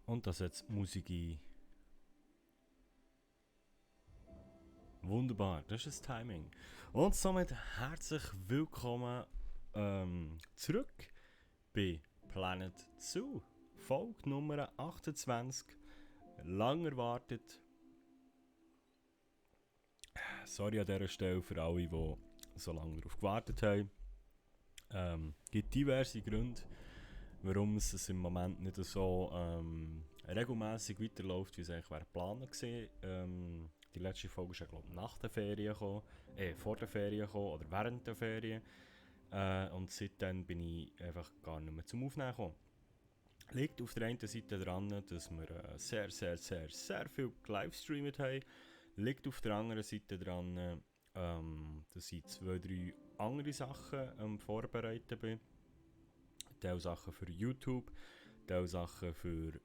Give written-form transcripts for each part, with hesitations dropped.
Und da setzt Musik ein. Wunderbar, das ist das Timing. Und somit herzlich willkommen zurück bei Planet Zoo. Folge Nummer 28. Lang erwartet. Sorry an dieser Stelle für alle, die so lange darauf gewartet haben. Gibt diverse Gründe, warum es im Moment nicht so regelmäßig weiterläuft, wie es eigentlich geplant war. Die letzte Folge ist ja, glaube ich, nach der Ferien gekommen, vor der Ferien gekommen oder während der Ferien. Und seitdem bin ich einfach gar nicht mehr zum Aufnehmen gekommen. Liegt auf der einen Seite daran, dass wir sehr viel gelivestreamt haben. Liegt auf der anderen Seite daran, dass ich 2-3 andere Sachen vorbereitet bin. Teil Sachen für YouTube, Teil Sachen für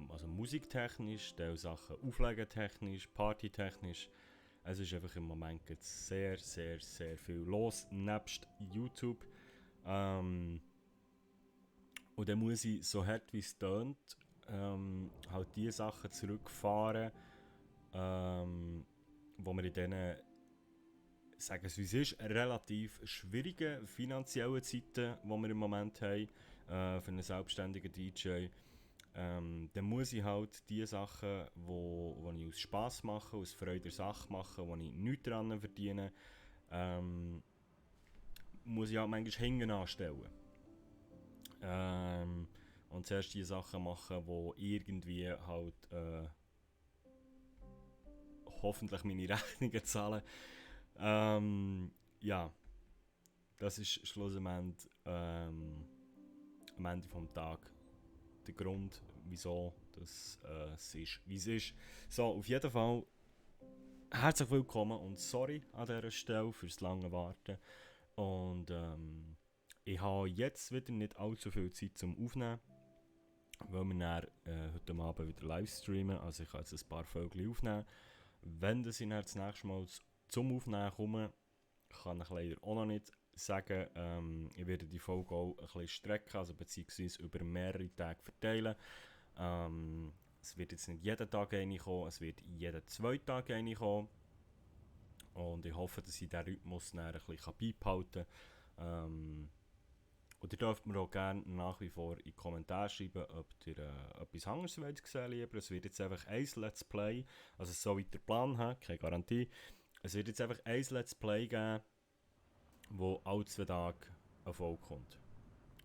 also musiktechnisch, Teil Sachen auflegetechnisch, partytechnisch. Es ist einfach im Moment sehr viel los, nebst YouTube. Und dann muss ich, so hart wie es tönt, halt die Sachen zurückfahren, wo wir in diesen, sagen es wie es ist, relativ schwierigen finanziellen Zeiten, die wir im Moment haben, für einen selbstständigen DJ, dann muss ich halt die Sachen, wo ich aus Spass mache, aus Freude der Sache mache, wo ich nichts daran verdiene, muss ich halt manchmal hinten anstellen. Und zuerst die Sachen machen, die irgendwie halt hoffentlich meine Rechnungen zahlen. Ja, das ist schlussendlich am Ende des Tages der Grund, wieso das es ist, wie es ist. So, auf jeden Fall herzlich willkommen und sorry an dieser Stelle fürs lange Warten. Und ich habe jetzt wieder nicht allzu viel Zeit zum Aufnehmen, weil wir dann, heute Abend wieder live streamen. Also ich kann jetzt ein paar Folgen aufnehmen. Wenn ich dann das nächste Mal zum Aufnehmen komme, kann ich leider auch noch nicht sagen. Ich werde die Folge auch ein bisschen strecken, also beziehungsweise über mehrere Tage verteilen. Es wird jetzt nicht jeden Tag reinkommen, es wird jeden 2 Tage reinkommen. Und ich hoffe, dass ich diesen Rhythmus dann ein bisschen beibehalten kann. Und ihr dürft mir auch gerne nach wie vor in die Kommentare schreiben, ob ihr etwas anderes wollt sehen lieber. Es wird jetzt einfach ein Let's Play, also so wie der Plan hat, keine Garantie. Es wird jetzt einfach ein Let's Play geben, wo alle 2 Tage eine Folge kommt.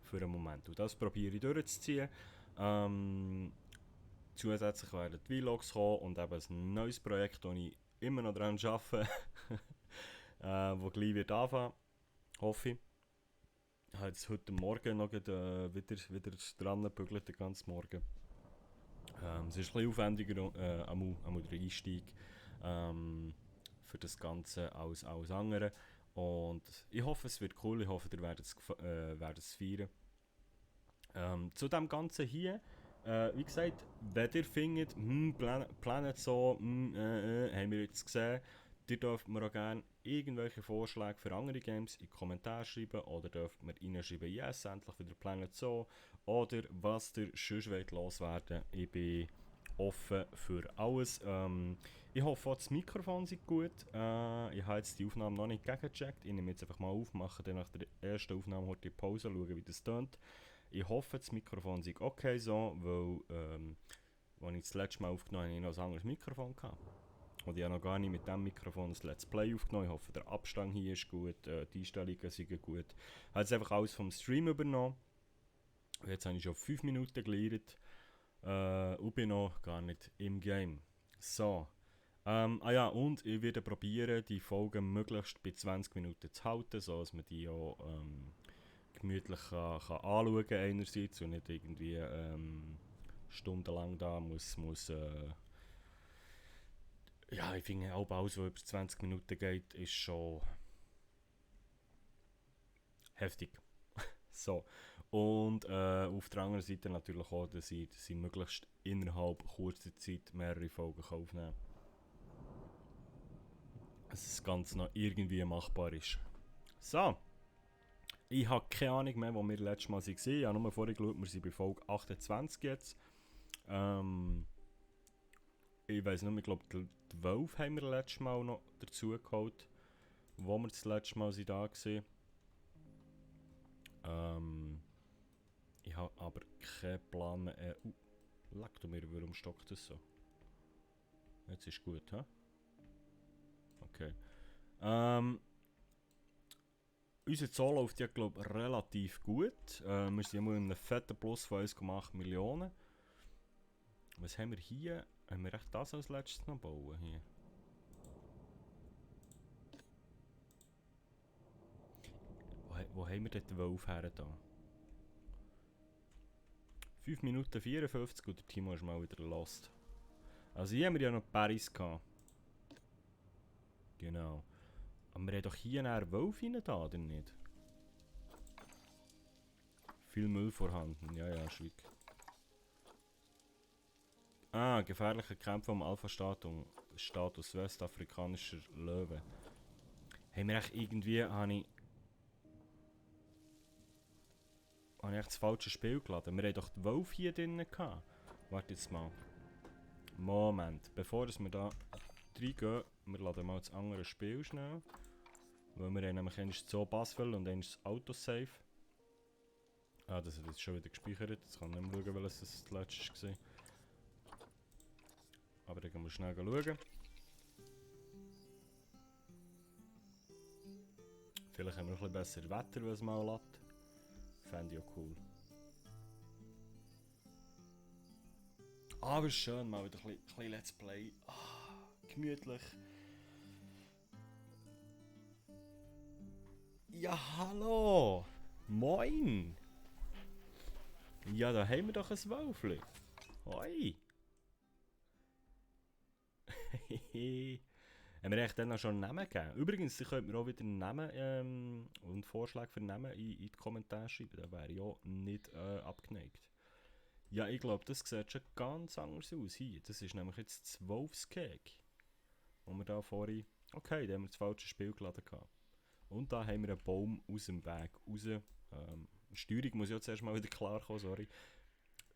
Für einen Moment. Und das probiere ich durchzuziehen. Zusätzlich werden die Vlogs kommen und eben ein neues Projekt, das ich immer noch daran arbeite, wo gleich wird anfangen, hoffe ich. Ich habe jetzt heute Morgen noch wieder dran gebügelt, den ganzen Morgen. Es ist ein bisschen aufwendiger am der Einstieg für das Ganze als alles andere. Und ich hoffe, es wird cool, ich hoffe, ihr werdet es feiern. Zu dem Ganzen hier, wie gesagt, wenn ihr findet, Planet so, haben wir jetzt gesehen, ihr dürft mir auch gerne irgendwelche Vorschläge für andere Games in die Kommentare schreiben oder dürft mir reinschreiben, yes, endlich wieder Planet so, oder was ihr sonst wollt loswerden. Ich bin offen für alles. Ich hoffe, auch das Mikrofon ist gut. Ich habe jetzt die Aufnahme noch nicht gegengecheckt. Ich nehme jetzt einfach mal auf, mache dann nach der ersten Aufnahme heute die Pause, schaue, wie das tönt. Ich hoffe, das Mikrofon ist okay so, weil als ich das letzte Mal aufgenommen habe, hatte ich noch ein anderes Mikrofon gehabt. Und ich habe noch gar nicht mit diesem Mikrofon das Let's Play aufgenommen. Ich hoffe, der Abstand hier ist gut, die Einstellungen sind gut. Ich habe jetzt einfach alles vom Stream übernommen. Und jetzt habe ich schon 5 Minuten gelernt und bin noch gar nicht im Game. So. Ja, und ich werde probieren, die Folgen möglichst bei 20 Minuten zu halten, sodass man die auch gemütlich kann anschauen einerseits und nicht irgendwie stundenlang da muss ja, ich finde auch alles, was über 20 Minuten geht, ist schon heftig. So. Und auf der anderen Seite natürlich auch, dass ich möglichst innerhalb kurzer Zeit mehrere Folgen aufnehmen kann. Dass das Ganze noch irgendwie machbar ist. So. Ich habe keine Ahnung mehr, wo wir letztes Mal waren. Ich habe nur vorher geschaut, wir sind bei Folge 28 jetzt. Ich weiß nicht mehr, ich glaube, die Wolf haben wir letztes Mal noch dazu geholt, wo wir das letzte Mal da waren. Ich habe aber keinen Plan mehr. Leck du mir, warum stockt das so? Jetzt ist gut, hä? Okay. Unser Zoo läuft ja, glaube ich, relativ gut. Wir sind immer in einem fetten Plus von 1,8 Millionen. Was haben wir hier? Haben wir echt das als letztes noch bauen hier? Wo haben wir dort den Wolf her da? 5 Minuten 54 und der Timo ist mal wieder lost. Also hier haben wir ja noch Paris gehabt. Genau. Aber wir haben doch hier einen Wolf rein da, oder nicht? Viel Müll vorhanden. Ja, ja, schwieg. Ah, gefährliche Kämpfe um Alpha-Status westafrikanischer Löwe. Haben wir echt irgendwie... Habe ich echt das falsche Spiel geladen? Wir haben doch den Wolf hier drin gehabt. Warte jetzt mal. Moment. Bevor wir da reingehen, wir laden mal das andere Spiel schnell. Weil wir haben nämlich einmal Zoo Basel und einmal das Autosave. Ah, das ist schon wieder gespeichert. Jetzt kann ich nicht mehr schauen, welches das letzte war. Aber dann gehen wir schnell schauen. Vielleicht haben wir noch ein bisschen besser Wetter, wenn es mal lässt. Fände ich auch cool. Aber schön, mal wieder ein bisschen Let's Play. Ah, gemütlich. Ja, hallo! Moin! Ja, da haben wir doch ein Wölfli. Hoi! Haben wir echt dann auch schon einen Namen gegeben? Übrigens, ihr könnt mir auch wieder einen Namen und Vorschläge für Namen in die Kommentare schreiben. Da wäre ich auch nicht abgeneigt. Ja, ich glaube, das sieht schon ganz anders aus hier. Das ist nämlich jetzt das Wolfscake. Wo wir da vorhin... Okay, da haben wir das falsche Spiel geladen gehabt. Und da haben wir einen Baum aus dem Weg raus. Steuerung muss ja zuerst mal wieder klar kommen, sorry.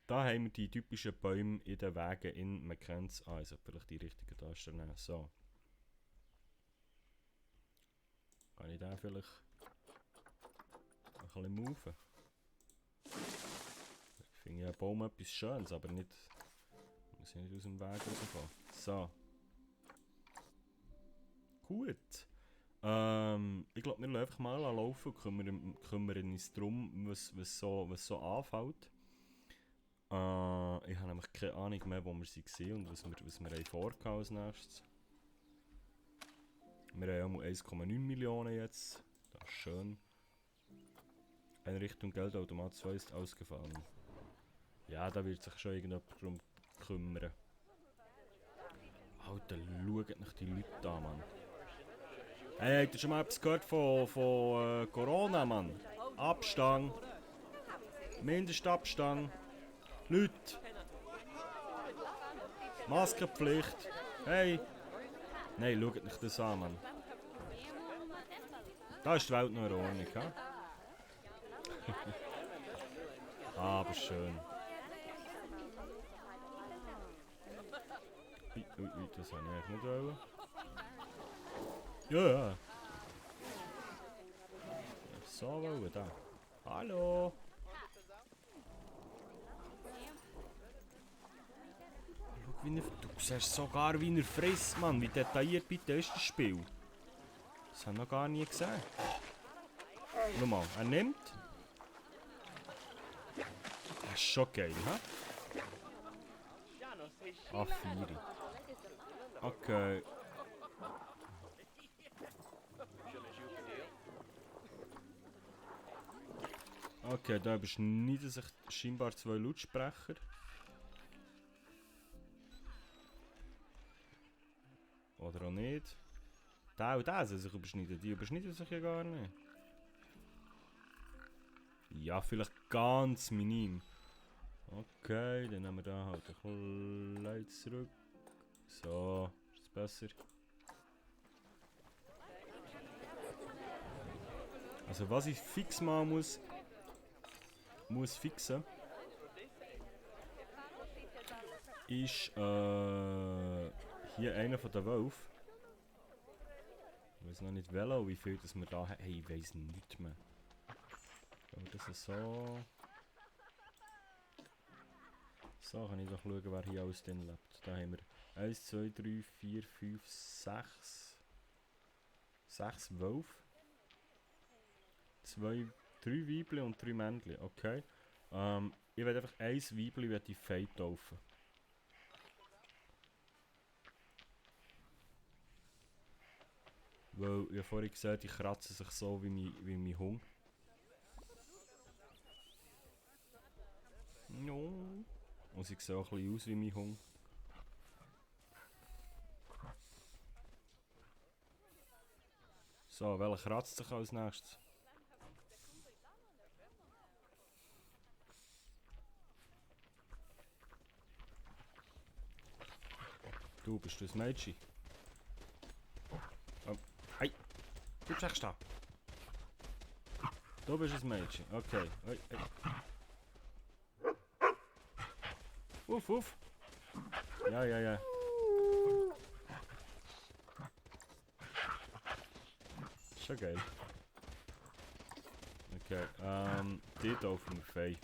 Da haben wir die typischen Bäume in den Wegen in... Man kennt es. Also vielleicht die richtigen Tasten nehmen. So. Kann ich den vielleicht ein bisschen moven? Ich finde ja einen Baum etwas Schönes, aber nicht... Muss ich nicht aus dem Weg rauskommen. So. Gut. Ich glaube, wir lassen einfach mal laufen und kümmern uns darum, was so anfällt. Ich habe nämlich keine Ahnung mehr, wo wir waren und was wir vorhaben als nächstes. Wir haben ja 1,9 Millionen jetzt. Das ist schön. Einrichtung Geldautomat 2 ist ausgefallen. Ja, da wird sich schon irgendjemand darum kümmern. Alter, schaut nach die Leute an, Mann. Hey, habt ihr schon mal etwas gehört von Corona, Mann? Abstand. Mindestabstand. Leute. Maskenpflicht. Hey. Nein, schaut nicht das an, Mann. Da ist die Welt noch in Ordnung, ha? Aber schön. Ui, das habe ich eigentlich nicht wollen. Ja, ja. So wollen da. Hallo. Schau, wie er, du siehst sogar, wie er frisst, Mann. Wie detailliert bitte ist das Spiel? Das habe ich noch gar nie gesehen. Schau mal, er nimmt. Das ist schon geil, hä? Ah, 4. Okay. Okay, da beschneiden sich scheinbar 2 Lautsprecher. Oder auch nicht. Der und der soll sich überschneiden. Die überschneiden sich ja gar nicht. Ja, vielleicht ganz minim. Okay, dann nehmen wir da halt ein bisschen zurück. So, ist das besser? Also was ich fix mal muss fixen. ist hier einer von den Wölfen. Ich weiß noch nicht welcher, wie viel das wir da haben. Hey, ich weiß nicht mehr. Aber das ist so. So, kann ich doch schauen, wer hier alles drin lebt. Da haben wir 1, 2, 3, 4, 5, 6. 6 Wölfe. 2, 3 Weibli und 3 Männchen. Okay. Ich werde einfach 1 Weibli in Fei taufen. Weil, ich habe vorhin gesagt, die kratzen sich so wie mein Hund. No. Und sie sehen auch ein bisschen aus wie mein Hund. So, welcher kratzt sich als nächstes? Du bist das Mädchen. Hey, du bist echt stehen. Du bist ein Mädchen. Okay. Hey, hey. Uff. Ja, ja, ja. Schon geil. Okay, die taufen wir Fei.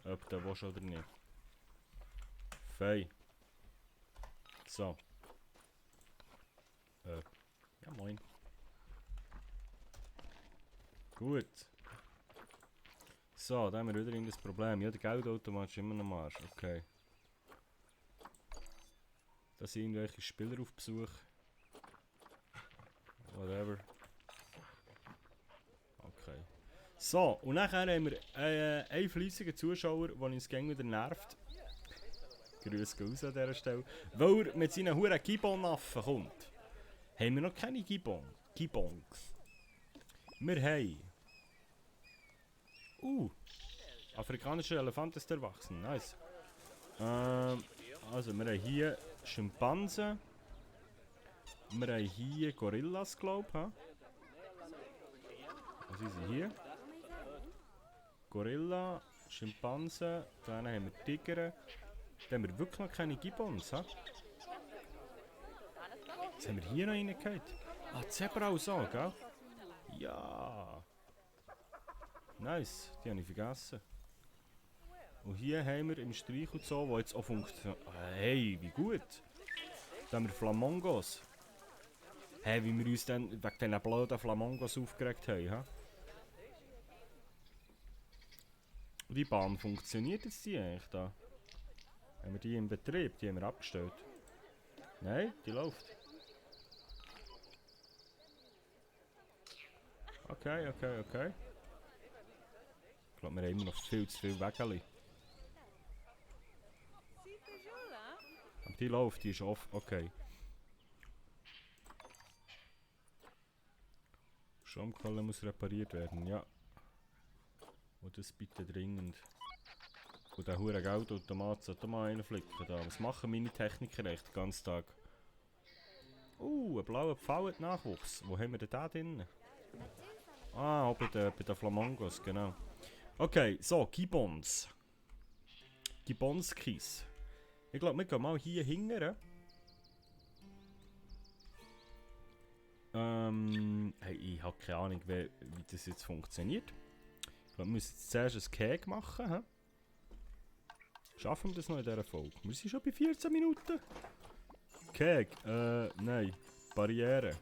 Ob der willst oder nicht. Fei. So. Ja moin. Gut. So, da haben wir wieder das Problem. Ja, der Geldautomat ist immer noch am Arsch. Okay. Da sind irgendwelche Spieler auf Besuch. Whatever. Okay. So, und nachher haben wir einen fleissigen Zuschauer, der uns gängig wieder nervt. Grüße raus an dieser Stelle. Weil er mit seinen huren Gibbon-Affen kommt. Haben wir noch keine Gibbons. Wir haben... afrikanischer Elefant ist erwachsen. Nice. Also, wir haben hier Schimpansen. Wir haben hier Gorillas, glaube ich. Was sind sie hier? Gorilla, Schimpansen, dann haben wir Tiger. Dann haben wir wirklich noch keine Gibbons. Ha? Was haben wir hier noch reingehört? Ah, Zebra auch so, gell? Ja. Nice, die habe ich vergessen. Und hier haben wir im Streich und so, wo jetzt auch funktioniert. Hey, wie gut. Da haben wir Flamongos. Hey, wie wir uns dann wegen diesen blöden Flamongos aufgeregt haben. Ha? Und die Bahn funktioniert jetzt die eigentlich da? Haben wir die im Betrieb? Die haben wir abgestellt. Nein, die läuft. Okay. Ich glaube, wir haben immer noch viel zu viel Wägeli. Aber die läuft, die ist offen. Okay. Stromquelle muss repariert werden, ja. Und das bitte dringend. Und der hure Geldautomat sollte mal reinflicken da. Was machen meine Techniker echt den ganzen Tag? Ein blauer Pfau hat Nachwuchs. Wo haben wir denn da drin? Ah, bei den Flamongos, genau. Okay, so, Gibbons. Gibbonskis. Ich glaube, wir gehen mal hier hingern. Hey, ich habe keine Ahnung, wie das jetzt funktioniert. Ich glaube, wir müssen jetzt zuerst ein Cake machen. He? Schaffen wir das noch in dieser Folge? Wir sind schon bei 14 Minuten. Cake, nein. Barriere.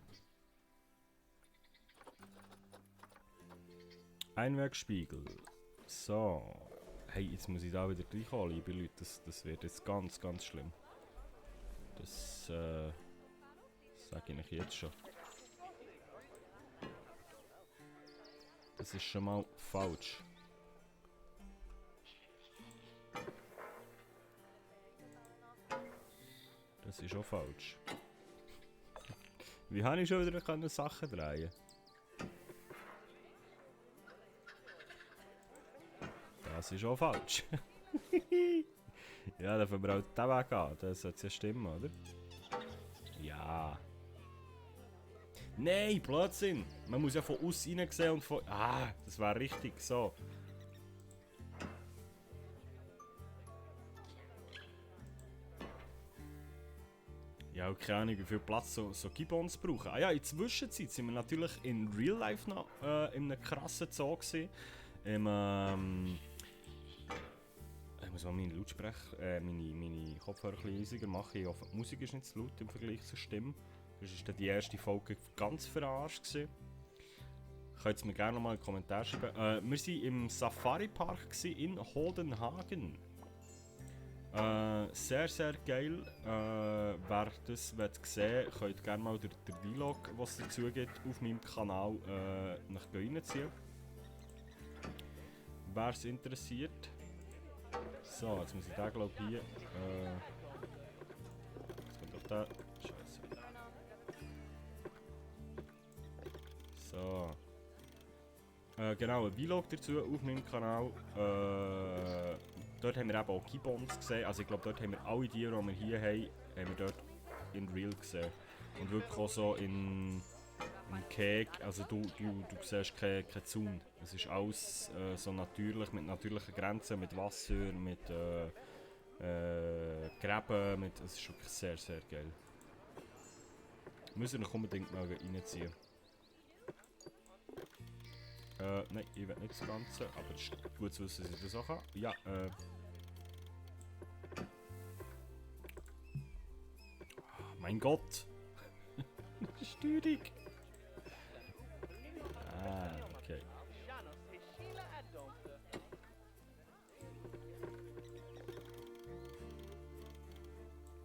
Einwegspiegel. So. Hey, jetzt muss ich da wieder reinkommen, liebe Leute. Das wird jetzt ganz, ganz schlimm. Das, sage ich euch jetzt schon. Das ist schon mal falsch. Das ist auch falsch. Wie habe ich schon wieder Sachen drehen? Das ist auch falsch. Ja, dann können wir auch den Weg an. Das sollte ja stimmen, oder? Ja. Nein, Blödsinn! Man muss ja von außen rein sehen und von... Ah, das war richtig, so. Ja, auch keine Ahnung, wie viel Platz so Gibbons brauchen. Ah ja, in der Zwischenzeit sind wir natürlich in Real Life noch in einem krassen Zoo gewesen. Ich muss mal meine Kopfhörer ein bisschen leisiger machen. Ich hoffe, die Musik ist nicht zu laut im Vergleich zur Stimme. Das war die erste Folge ganz verarscht gewesen. Könnt ihr mir gerne noch mal einen Kommentar schreiben. Wir waren im Safari Park in Holdenhagen. Sehr, sehr geil. Wer das sehen will, könnt gerne mal den Vlog, was es dazu gibt, auf meinem Kanal nach reinziehen. Wer es interessiert. So, jetzt muss ich den glaube ich hier. Jetzt kommt doch der. Scheiße. So. Genau, ein Vlog dazu auf meinem Kanal. Dort haben wir eben auch Gibbons gesehen. Also ich glaube, dort haben wir alle Tiere, die wir hier haben wir dort in Real gesehen. Und wirklich auch so in Keg. Also du siehst keinen Zaun. Es ist alles so natürlich, mit natürlichen Grenzen, mit Wasser, mit Gräben. Es ist wirklich sehr, sehr geil. Müssen wir noch unbedingt mal reinziehen. Nein, ich will nicht das Ganze, aber es ist gut zu wissen, dass ich das auch kann. Ja, mein Gott! Steuerung! Ah, okay.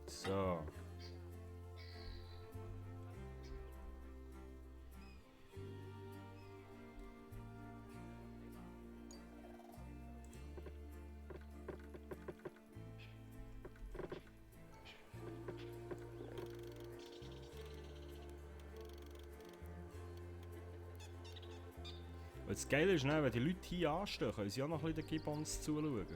So. Und das Geile ist, wenn die Leute hier anstehen, können sie auch noch ein bisschen den Gibbons zuschauen.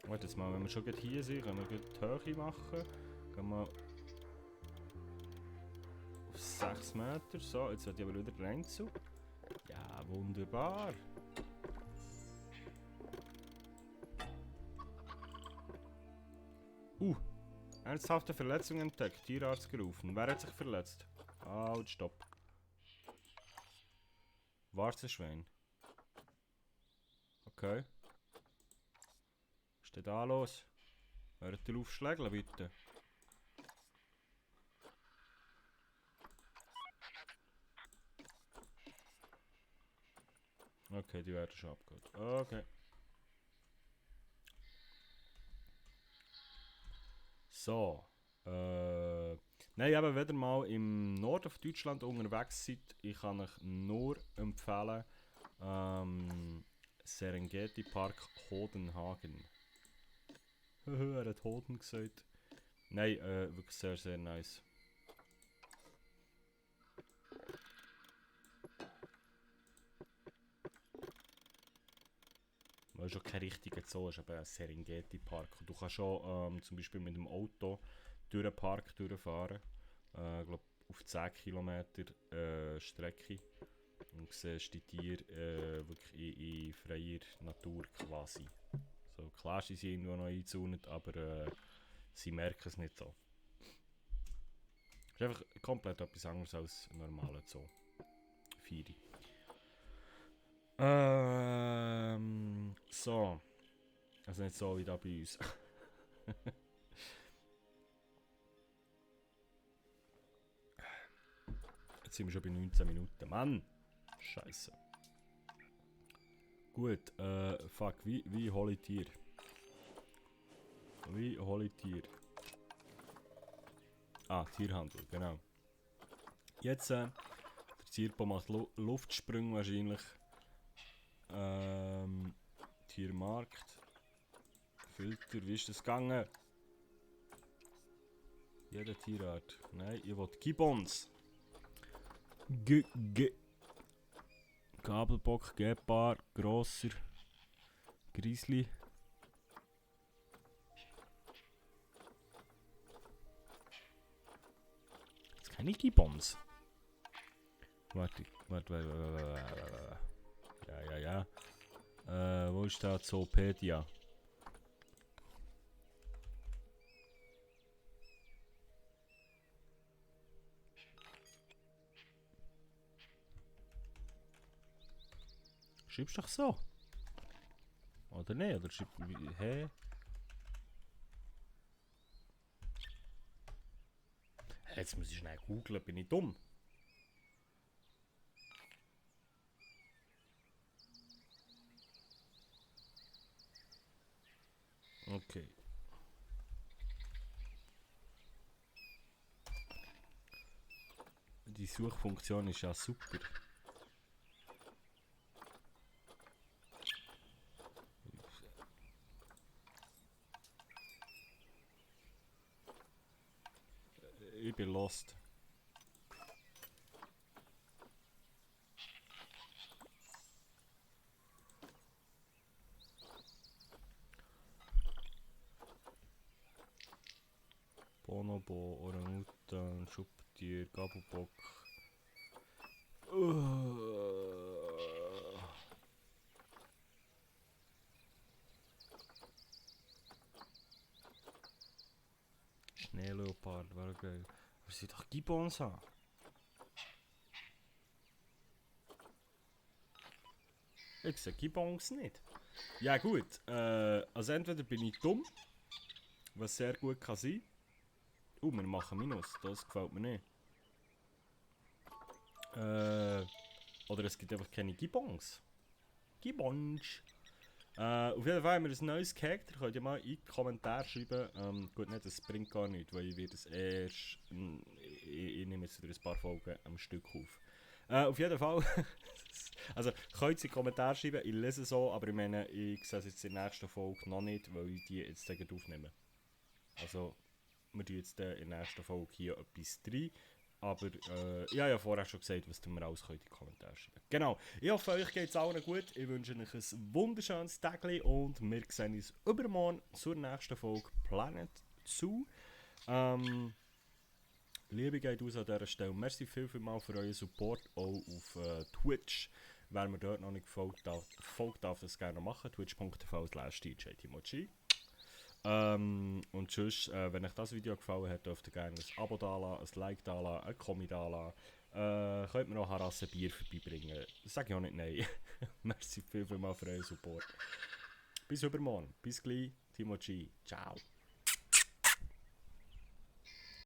Warte jetzt mal, wenn wir schon hier sind, können wir die Höhe machen. Gehen wir auf 6 Meter. So, jetzt wird ich aber wieder rein zu. Ja, wunderbar. Ernsthafte Verletzung entdeckt. Tierarzt gerufen. Wer hat sich verletzt? Halt, stopp. Warzenschwein. Okay. Was ist denn da los? Hört ihr auf Schlägeln, bitte? Okay, die werden schon abgeholt. Okay. So. Nein, eben wieder mal im Norden von Deutschland unterwegs seid. Ich kann euch nur empfehlen, Serengeti Park Holdenhagen. Er hat Holden gesagt. Nein, wirklich sehr, sehr nice. Es ist auch kein richtiger Zoo, es ist eben ein Serengeti Park. Du kannst schon zum Beispiel mit dem Auto durch den Park durchfahren. Ich glaube auf 10 Kilometer Strecke. Und siehst die Tiere wirklich in freier Natur quasi. So, klar sind sie irgendwo noch eingezäunt, aber sie merken es nicht so. Es ist einfach komplett etwas anderes als ein normaler Zoo. 4. So. Also nicht so wie da bei uns. Jetzt sind wir schon bei 19 Minuten. Mann! Scheiße. Gut, fuck, wie hole ich Tier? Wie hole ich Tier? Ah, Tierhandel, genau. Jetzt, der Zierpo macht Luftsprünge wahrscheinlich. Tiermarkt. Filter, wie ist das gegangen? Jede Tierart. Nein, ich will Gibbons. Kabelbock, Gepard, grosser. Grizzly. Jetzt keine Gibbons. Warte. Ja. Wo ist der Zoopedia? Schreibst du doch so? Oder nicht? Oder schreibst du... Hä? Jetzt muss ich schnell googlen, bin ich dumm? Okay. Die Suchfunktion ist ja super. Ich bin lost. Bonobo, Orang-Utan, Schubtier, Gabelbock. Schneeleopard, wäre geil. Aber sie doch Gibbons an. Ich sehe Gibbons nicht. Ja gut, also entweder bin ich dumm, was sehr gut kann sein. Wir machen Minus, das gefällt mir nicht. Oder es gibt einfach keine Gibbons. Gibbons. Auf jeden Fall haben wir ein neues gehackt. Ihr könnt ja mal in die Kommentare schreiben. Gut, nicht, das bringt gar nichts, weil ich werde es erst... Ich nehme jetzt wieder ein paar Folgen am Stück auf. Auf jeden Fall... also, könnt in die Kommentare schreiben, ich lese es so, aber ich meine, ich sehe es jetzt in der nächsten Folge noch nicht, weil ich die jetzt aufnehme. Also, wir tun jetzt in der nächsten Folge hier etwas rein. Aber ich habe ja vorher schon gesagt, was wir alles in die Kommentare schreiben. Genau, ich hoffe, euch geht es allen gut. Ich wünsche euch ein wunderschönes Tag und wir sehen uns übermorgen zur nächsten Folge Planet Zoo. Liebe geht aus an dieser Stelle. Merci vielmals für euren Support, auch auf Twitch. Wer mir dort noch nicht gefolgt darf das gerne machen. twitch.tv/djtimochi. Und sonst, wenn euch das Video gefallen hat, dürft ihr gerne ein Abo dalassen, ein Like dalassen, ein Kommi dalassen. Könnt mir noch Harasse Bier vorbeibringen. Das sage ich auch nicht nein. Merci vielmals für euren Support. Bis übermorgen. Bis gleich. Timochi. Ciao.